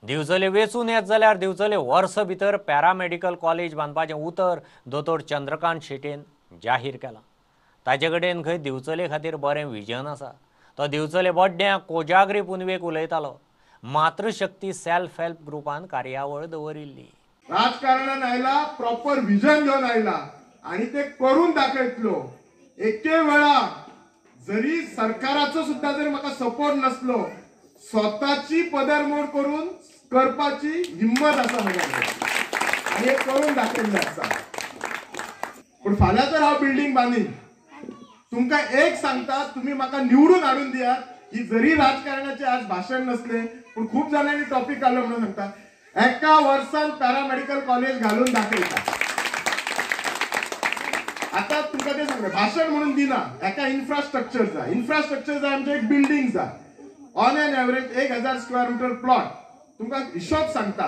दिवचले वेचून येत जाल्यार दिवचले वर्स भितर पॅरामेडिकल कॉलेज बांदपाचें उतर दोतोर चंद्रकांत शेटेन जाहीर केलां. ताचे कडेन खंय दिवचले खातीर बरें विजन आसा. तो दिवचले बोड्ड्यां कोजागरी पुनवेक उलयतालो. मातृशक्ती सेल्फ हेल्प ग्रुपान कार्यावळ दवरिल्ली. राजकारणान आयला, प्रॉपर विजन घेवन आयला आनी ते करून दाखयतलो. एके वेळा जरी सरकाराचो सुद्धा जर म्हाका सपोर्ट नसलो, स्वताची पदरमोड करून करपाची हिम्मत आसा म्हज्या कडेन आनी हे करून दाखयल्लें आसा. पूण फाल्यां जर हांव बिल्डींग बांदीन, तुमकां एक सांगता, तुमी म्हाका निवडून हाडून दियात. ही जरी राजकारणाचे आज भाशण नसले पूण खूब जाणांनी टॉपीक काडलो म्हणून सांगता, एका वर्सान पॅरामेडिकल कॉलेज घालून दाखयता. आता तुमकां ते सांगता, भाशण म्हणून दिना, एका इन्फ्रास्ट्रक्चर जाय. इन्फ्रास्ट्रक्चर जाय आमचें एक बिल्डींग जाय. On an average 1000 square metre plot तुमकां हिशोब सांगता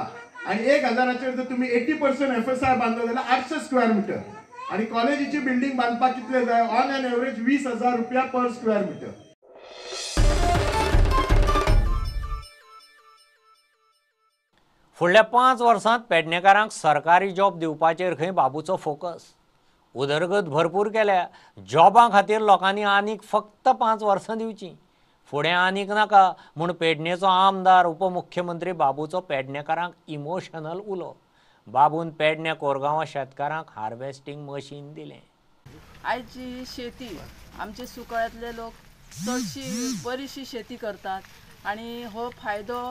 आनी 1000चेर जर तुमी 80% FSI बांदलो जाल्यार 800 स्क्वेअर मिटर आनी कॉलेजीची बिल्डींग बांदपाक कितले जाय? ऑन एन एवरेज 20,000 रुपया पर स्क्वेअर मिटर. फुडल्या 5 वर्सांत पेडणेकारांक सरकारी जॉब दिवपाचेर खंय बाबूचो फोकस. उदरगत भरपूर केल्या, जॉबां खातीर लोकांनी आनीक फक्त 5 वर्सां दिवचीं, फुडें आनीक नाका म्हूण पेडणेचो आमदार उपमुख्यमंत्री बाबूचो पेडणेकारांक इमोशनल उलो. बाबून पेडणे कोरगांवां शेतकारांक हार्वेस्टिंग मशीन दिलें. आयची शेती आमचे सुकळ्यांतले लोक चडशी बरीशी शेती करतात आनी हो फायदो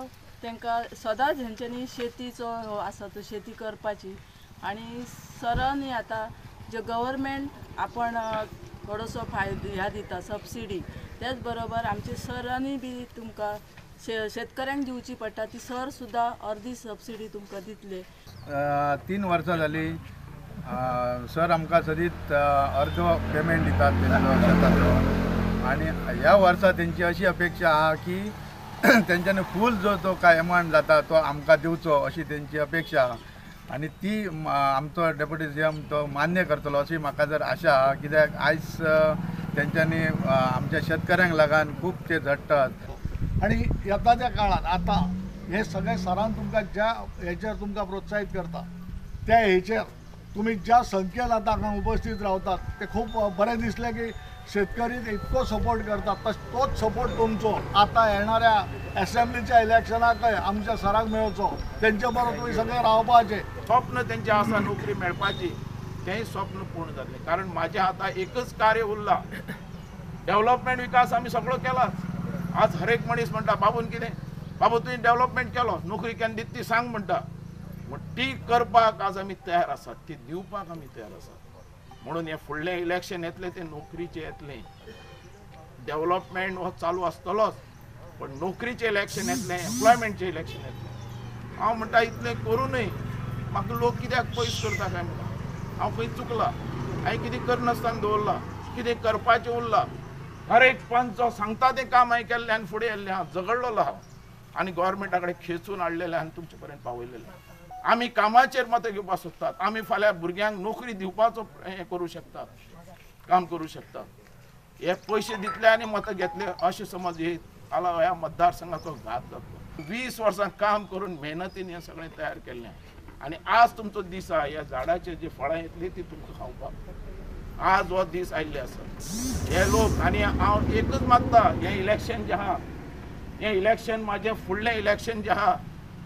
तांकां सदांच हेंच्यांनी शेतीचो हो आसा तो शेती करपाची. आनी सरांनी आतां जे गव्हर्मेंट आपण थोडोसो फायदो ह्या दिता सबसिडी, त्याच बरोबर आमचे सरांनी बी तुमकां शेतकऱ्यांक दिवची पडटा ती सर सुद्दां अर्दी सबसिडी तुमकां दितले. 3 वर्सां जाली सर आमकां सदींच अर्दो पेमेंट दितात तेंचो शेताचो आनी ह्या वर्सा तेंची अशी अपेक्षा आहा की तेंच्यांनी फूल जो तो काय एमावंट जाता तो आमकां दिवचो अशी तेंची अपेक्षा आहा आनी ती आमचो डेप्युटी सीएम तो मान्य करतलो अशी म्हाका जर आशा आहा. कित्याक आयज तेंच्यांनी आमच्या शेतकऱ्यांक लागून खूब ते झडटात. आनी येता त्या काळांत आतां हे सगळे सरान तुमकां ज्या हेचेर तुमकां प्रोत्साहीत करता त्या हेचेर तुमी ज्या संख्येन आतां हांगा उपस्थित रावतात ते खूब बरें दिसलें की शेतकरी इतको सपोर्ट करतात तोच सपोर्ट तुमचो आतां येणाऱ्या एसेंब्लीच्या इलेक्शनाकय आमच्या सराक मेळचो, तेंचे बरोबर तुमी सगळे रावपाचें. स्वप्न तेंचें आसा नोकरी मेळपाची, तेंय स्वप्न पूर्ण जातलें. कारण म्हाजें आतां एकच कार्य उरलां, डेव्हलपमेंट विकास आमी सगळो केलाच. आज हर एक मनीस म्हणटा बाबून कितें, बाबू तुवें डेव्हलपमेंट केलो, नोकरी केन्ना दिता ती सांग म्हणटा. पूण ती करपाक आज आमी तयार आसात, ती दिवपाक आमी तयार आसात. म्हणून हें फुडलें इलेक्शन येतलें तें नोकरीचें येतलें, डेव्हलपमेंट हो चालू आसतलोच, पण नोकरीचें इलेक्शन येतलें, एम्प्लॉयमेंटचें इलेक्शन येतलें. हांव म्हणटा इतलें करूनय म्हाका लोक कित्याक पयस करता काय म्हणटा. हांव खंय चुकलां, हांवें कितें करनासतना दवरलां, कितें करपाचें उरलां. हर एक पंच जो सांगता तें काम हांवें केल्लें आनी फुडें येयल्लें हांव, झगडलेलो हांव आनी गव्हर्मेंटा कडेन खेचून हाडलेलें आनी तुमचे पर्यंत पावयलेलें. आमी कामाचेर मतां घेवपाक सोदतात, आमी फाल्यां भुरग्यांक नोकरी दिवपाचो हें करूं शकतात, काम करूं शकतात. हे पयशे दितले आनी मतां घेतले अशें समज हे ह्या मतदारसंघाचो घात जातलो. 20 वर्सां काम करून मेहनतीन हें सगळें तयार केल्लें आनी आज तुमचो दीस आहा, ह्या झाडाचेर जी फळां येतली ती तुमकां खावपाक आज हो दीस आयिल्ले आसा. हे लोक आनी हांव एकच मागता, हें इलेक्शन जें आहा, हें इलेक्शन म्हाजें फुडलें इलेक्शन जें आहा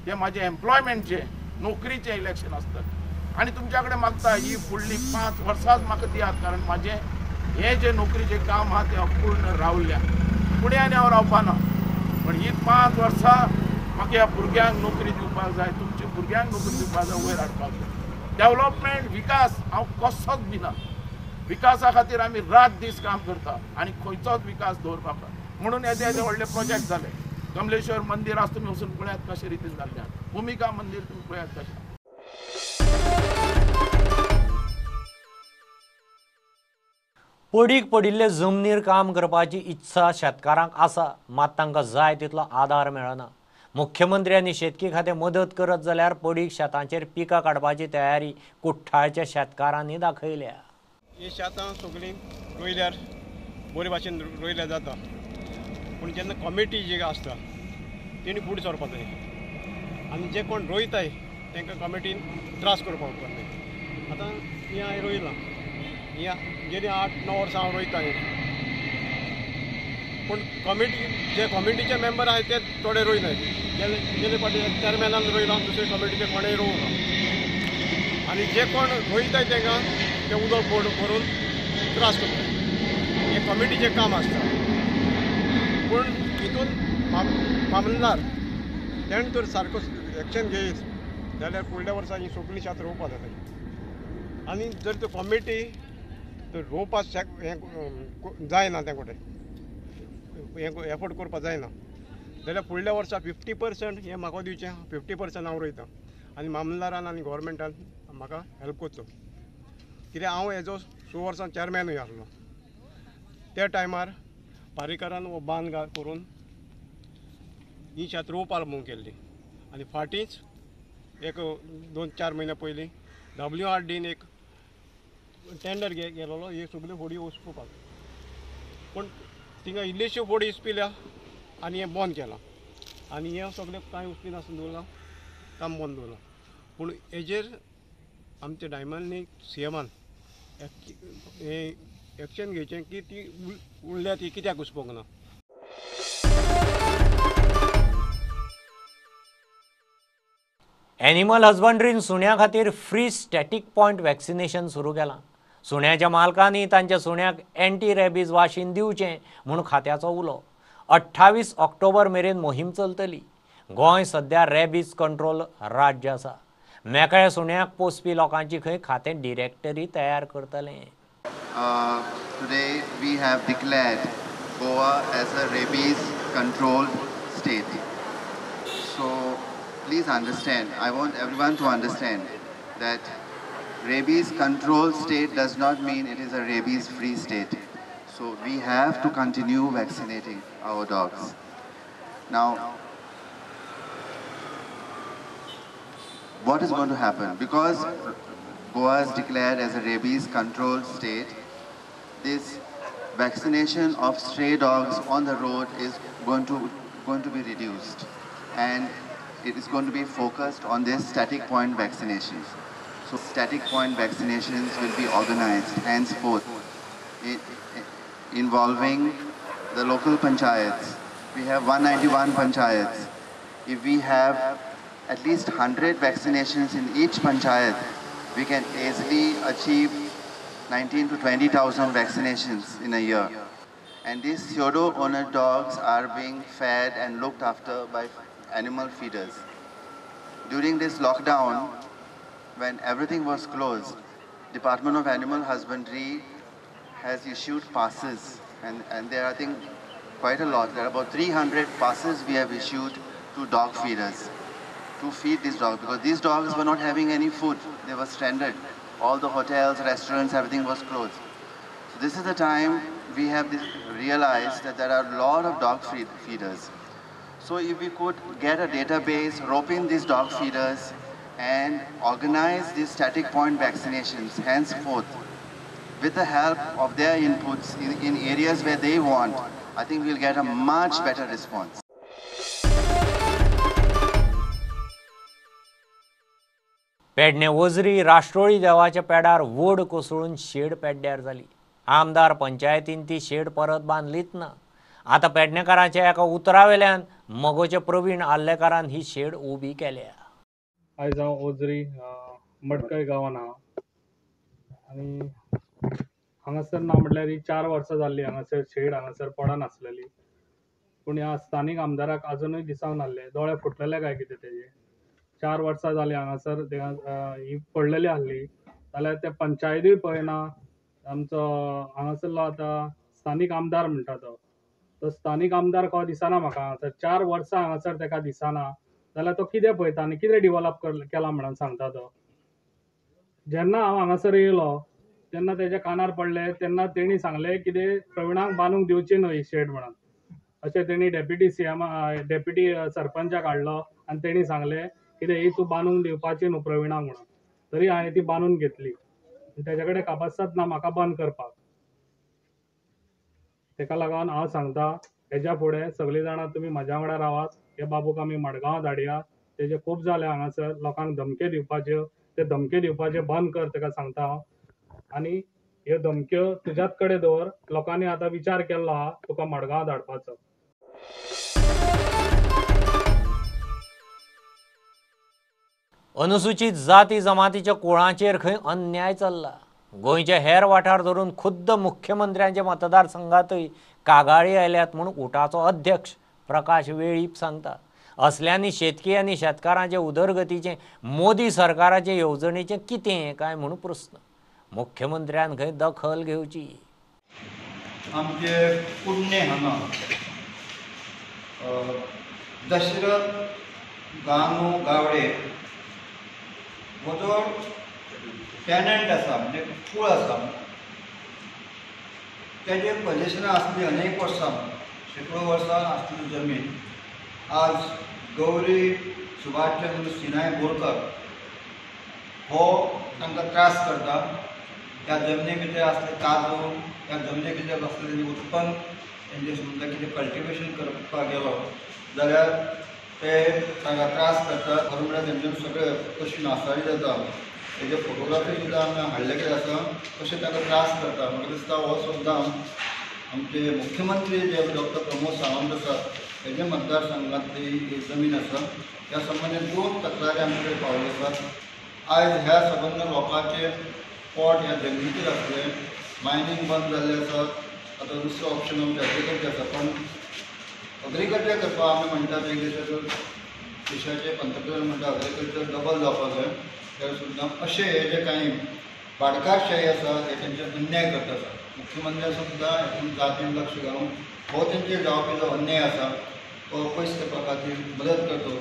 हें म्हाजें एम्प्लॉयमेंटचें, नोकरीचें इलेक्शन आसता आनी तुमच्या कडेन मागता ही फुडली 5 वर्सांच म्हाका दियात, कारण म्हाजें हें जें नोकरीचें काम आहा तें अपूर्ण रावल्या, फुडें आनी हांव रावपाना, पण ही 5 वर्सां म्हाका ह्या भुरग्यांक नोकरी दिवपाक जाय, तुमच्या भुरग्यांक नोकरी दिवपाक जाय, वयर हाडपाक जाय. डेवलपमेंट, विकास हांव कसोच दिना. विकासा खातीर आमी रात दीस काम करता आनी खंयचोच विकास दवरपाक म्हणून येदे येदे व्हडले प्रोजेक्ट जाले. कमलेश्वर मंदीर आज तुमी वचून पळयात कशे रितीन जाल्लें, भुमिका मंदीर तुमी पळयात कशें. पडीक पडिल्ले जमनीर काम करपाची इत्सा शेतकारांक आसा, मात तांकां जाय तितलो आदार मेळना. मुख्यमंत्री आनी शेतकी खातें मदत करत जाल्यार पडीक शेतांचेर पिकां काडपाची तयारी कुठ्ठाळच्या शेतकारांनी दाखयल्या. ही शेतां सगळीं रोयल्यार बरे भाशेन रोयल्यार जाता, पूण जेन्ना कॉमिटी जी आसता तेणी फुडें सरपाक जाय आनी जे कोण रोयताय तांकां कॉमिटीन त्रास करपाक उपकारना. आतां हें हांवें रोयलां, हें गेली 8-9 वर्सां हांव रोयता, पूण कॉमिटी जे कॉमिटीचे मेंबर आहाय ते थोडे रोयनाय. गेले फावटी चेरमॅनान रोयलां, दुसरे कॉमिटीचे कोणेय रोवंक ना आनी जे कोण रोयताय तांकां ते उदक भरून त्रास करता. हें कॉमिटीचें काम आसता, पूण हितून मामलदार तेणें तर सारको एक्शन घेयत जाल्यार फुडल्या वर्सा ही सगळीं शेत रोवपा जाता. आनी जर त्यो कॉमिटी तर रोवपाक हें जायना, तें कोटे हें एफोर्ड करपाक जायना जाल्यार फुडल्या वर्सा 50% हें म्हाका दिवचें, 50% हांव रोयतां आनी मामलदारान आनी गोवोरमेंटान म्हाका हेल्प करचो. कित्याक हांव हेजो 6 वर्सां चेअरमॅनूय आसलो, त्या टायमार पारीकरान हो बांद करून ही शेत रोवपाक म्हूण केल्ली आनी फाटींच एक 2-4 म्हयन्या पयलीं WRDन एक टेंडर गेलोलो ही सगळ्यो फोडी उसपुपाक, पूण थिंगा इल्लीश्यो फोडी इसपिल्या आनी हें बंद केलां आनी हें सगळें कांय उसपिनासतना दवरलां, काम बंद दवरलां. पूण हेजेर आमच्या डायमंडनी CMान हें एक्शन घेवचें की ती उरल्या ती कित्याक उसपोंक ना. एनिमल हजबंड्रीन सुण्या खातीर फ्री स्टॅटीक पॉयंट वॅक्सिनेशन सुरू केलां. सुण्याच्या मालकांनी तांच्या सुण्याक एंटी रॅबीज वाशीन दिवचें म्हूण खात्याचो उलो. 28 ऑक्टोबर मेरेन मोहीम चलतली. गोंय सध्या रॅबीज कंट्रोल राज्य आसा. मेकळ्या सुण्याक पोसपी लोकांची खंय खातें डिरेक्टरी तयार करतलें. Today we have declared Goa as a rabies controlled state. So please understand, I want everyone to understand that rabies controlled state does not mean it is a rabies free state. So we have to continue vaccinating our dogs. Now, what is going to happen? Because Goa is declared as a rabies controlled state, this vaccination of stray dogs on the road is going to be reduced, and it is going to be focused on this static point vaccinations. So static point vaccinations will be organized henceforth, involving the local panchayats. We have 191 panchayats. If we have at least 100 vaccinations in each panchayat, we can easily achieve 19 to 20,000 vaccinations in a year. And these pseudo-owner dogs are being fed and looked after by animal feeders. During this lockdown, when everything was closed, Department of Animal Husbandry has issued passes, and there are, I think, quite a lot. There are about 300 passes we have issued to dog feeders to feed these dogs, because these dogs were not having any food. They were stranded. All the hotels, restaurants, everything was closed. So this is the time we have realized that there are a lot of dog feeders. So if we could get a database, rope in these dog feeders and organize these static point vaccinations henceforth with the help of their inputs in areas where they want, I think we'll get a much better response. Pedne Ojari Rashtroli देवाच्या पेडार वड कोसळून shade पेड्ड्यार जाली. आमदार पंचायतीन ती shade परत बांदलीच ना. आतां पेडणेकाराच्या एका उतरावेल्यान मगोचे प्रवीण आर्लेकारान ही शेड उबी केल्या. आयज हांव ओजरी मडकय गांवान आहा आनी हांगासर ना म्हटल्यार ही 4 वर्सां जाल्ली हांगासर शेड हांगासर पडनासलेली. पूण ह्या स्थानीक आमदाराक आजुनूय दिसांक नासले, दोळे फुटलेले काय कितें तेजे. 4 वर्सां जाली हांगासर ही पडलेली आहली जाल्यार ते पंचायतूय पळयना. आमचो हांगासरलो आतां स्थानीक आमदार म्हणटा तो तो स्थानीक आमदार को दिसना म्हाका. हांगासर 4 वर्सां हांगासर तेका दिसना जाल्यार तो कितें पळयता आनी कितें डिवॉलप केला म्हणून सांगता तो. जेन्ना हांव हांगासर येयलो तेन्ना तेज्या कानार पडले तेन्ना तेणी सांगलें कितें प्रवीणाक बांदूंक दिवची न्हय ही शेड म्हणून. अशें तेणी डेप्युटी सीएम डेप्युटी सरपंचाक हाडलो आनी तेणी सांगलें कितें ही तूं बांदूंक दिवपाची न्हू प्रवीणाक म्हणून. तरी हांवें ती बांदून घेतली. तेज्या कडेन कापासात ना म्हाका बंद करपाक. तेका लागून हांव सांगता हेज्या फुडें सगळीं जाणां तुमी म्हाज्या वांगडा रावात. हे बाबूक आमी मडगांव धाडया. तेजे खूब जाले हांगासर लोकांक धमक्यो दिवपाच्यो, ते धमक्यो दिवपाचे बंद कर तेका सांगता हांव. आनी ह्यो धमक्यो तुज्याच कडेन दवर. लोकांनी आतां विचार केल्लो आहा तुका मडगांव धाडपाचो. अनुसूचित जाती जमातीच्या कुळांचेर खंय अन्याय चल्ला. गोंयचे हेर वाठार धरून खुद्द मुख्यमंत्र्यांच्या मतदारसंघातय कागाळी आयल्यात म्हूण उटाचो अध्यक्ष प्रकाश वेळीप सांगता. असल्यांनी शेतकी आनी शेतकारांचे उदरगतीचें मोदी सरकाराचे येवजणेचें कितें काय म्हूण प्रस्न. मुख्यमंत्र्यान खंय दखल घेवची. आमचे कुडणे हांगा दशरथ गानू गावडे हो जो टेनंट आसा म्हणजे कूळ आसा तेजे पोजिशनां आसली अनेक वर्सां शेंकडो वर्सां आसली जमीन आज गौरी सुभाषचंद्र सिनाय बोरकर हो तांकां त्रास करता. त्या जमनी भितर आसले काजू, त्या जमनी भितर आसलें उत्पन्न तेंचे समजा कितें कल्टिवेशन करपाक गेलो जाल्यार ते तांकां त्रास करता. खरें म्हळ्यार तेंच्यान सगळे कशी नासाडी जाता तेजे फोटोग्राफी सुद्दां आमी हाडले कितें आसा कशें तांकां त्रास करता. म्हाका दिसता हो सुद्दां आमचे मुख्यमंत्री जे डॉक्टर प्रमोद सावंत आसा तेजे मतदारसंघातली ही जमीन आसा. त्या संबंदीत 2 तक्रारी आमचे कडेन पावल्यो आसात. आयज ह्या संबंद लोकांचे पोट ह्या जमनीचेर आसलें, मायनींग बंद जाल्लें आसा. आतां दुसरो ऑप्शन आमचें एग्रीकल्चर आसा, पण एग्रीकल्चर करपाक आमी म्हणटात एक देशाचो देशाचे पंतप्रधान म्हणटा एग्रीकल्चर डबल जावपाक जाय. तर सुद्दां अशें हे जे कांय भाटकारशाही आसा हे तेंचेर अन्याय करता आसा. मुख्यमंत्र्यान सुद्दां हेतून जातीन लक्ष घालून हो तेंचेर जावपी जो अन्याय आसा तो पयस करपा खातीर मदत करतो.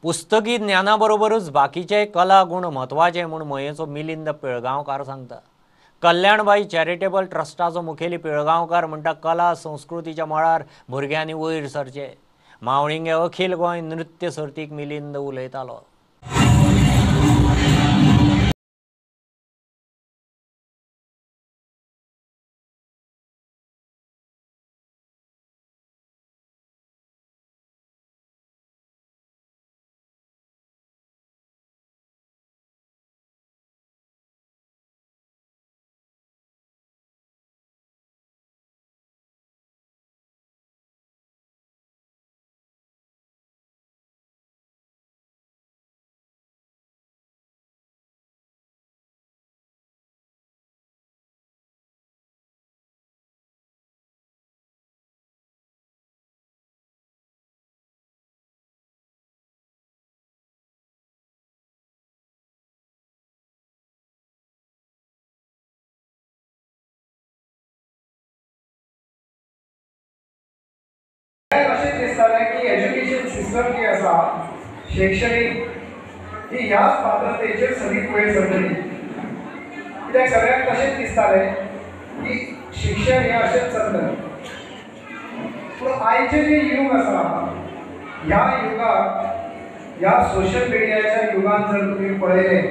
पुस्तकी ज्ञानाबरोबरच बाकीचे कला गुण म्हत्वाचे म्हूण मयेचो मिलिंद पिळगांवकार सांगता. कल्याणबाई चॅरिटेबल ट्रस्टाचो मुखेली पिळगांवकार म्हणटा कला संस्कृतीच्या मळार भुरग्यांनी वयर सरचे. मावळिंगे अखिल गोंय नृत्य सर्तीक मिलिंद उलयतालो. अशें दिसतालें की एज्युकेशन सिस्टम जी आसा शैक्षणीक ही ह्याच पात्रतेचेर सगळी वयर सरतली. कित्याक सगळ्यांक तशेंच दिसतालें की शिक्षण हें अशेंच चलतलें. पूण आयचें जें यूग आसा ह्या युगाक ह्या सोशल मिडियाच्या युगान जर तुमी पळयलें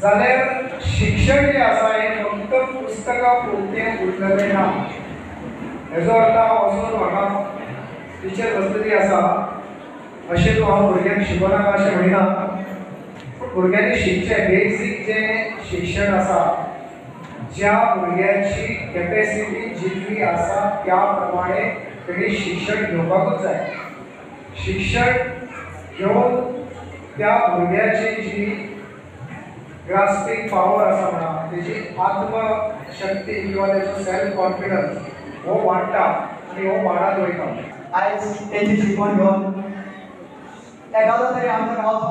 जाल्यार शिक्षण जें आसा हें फक्त पुस्तकां पुरतें उरलेलें ना. हेजो अर्थ हांव वचून म्हाका टिचर बसलेली आसा अशें तूं हांव भुरग्यांक शिकोवनाका अशें म्हणिना, पूण भुरग्यांनी शिकचें बेजीक जें शिक्षण आसा ज्या भुरग्याची कॅपेसिटी जितली आसा त्या प्रमाणे तेणी शिक्षण घेवपाकूच जाय. शिक्षण घेवन त्या भुरग्याची जी ग्रास्पिंग पावर आसा म्हणा, तेजी आत्मशक्ती किंवा तेजो सेल्फ कॉन्फिडन्स हो वाडटा आनी हो वाडत वयता. आयज तेंची शिकवण घेवन एखादो तरी आमच्या गांवचो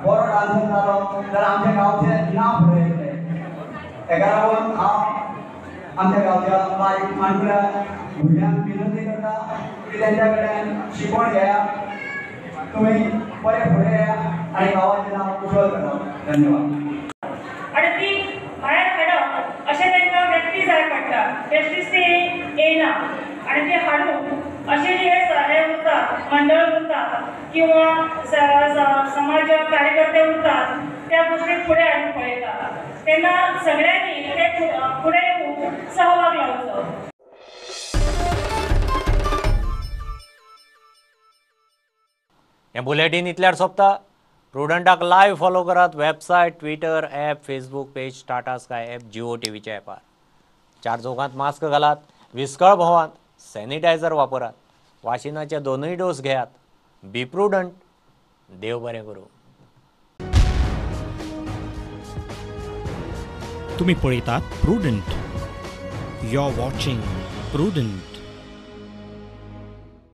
बरो डान्सर जालो जाल्यार आमच्या गांवचें नांव फुडें येतलें. हेका लागून हांव आमच्या गांवच्या बारीक माणकुल्या भुरग्यांक विनंती करता की तेंच्या कडल्यान शिकवण घेया, तुमी बरे फुडें येया आनी गांवाचें नांव उज्वल करा. धन्यवाद. आनी ती भायर हाडप अशें तांकां व्यक्ती जाय पडटा, बेश्टीच ती येयना आनी ती हाडून अशें जे हे उरतात, मंडळ उरतात किंवा समाज कार्यकर्ते उरतात, त्या गोष्टीक फुडें हाडून पळयतात तेन्ना सगळ्यांनी ते फुडें येवन सहभाग लावचो. हें बुलेटीन इतल्यार सोंपता. प्रुडंटाक लायव्ह फॉलो करात website, Twitter, app, Facebook page, Tata Sky app, Jio टीव्हीच्या ॲपार. चार चौकांत मास्क घालात, विस्कळ भोवात, सॅनिटायझर वापरात, वाशिनाचे दोनूय डोस घेयात. बी प्रुडंट. देव बरें करूं. तुम्ही पळयतात Prudent. You are watching Prudent.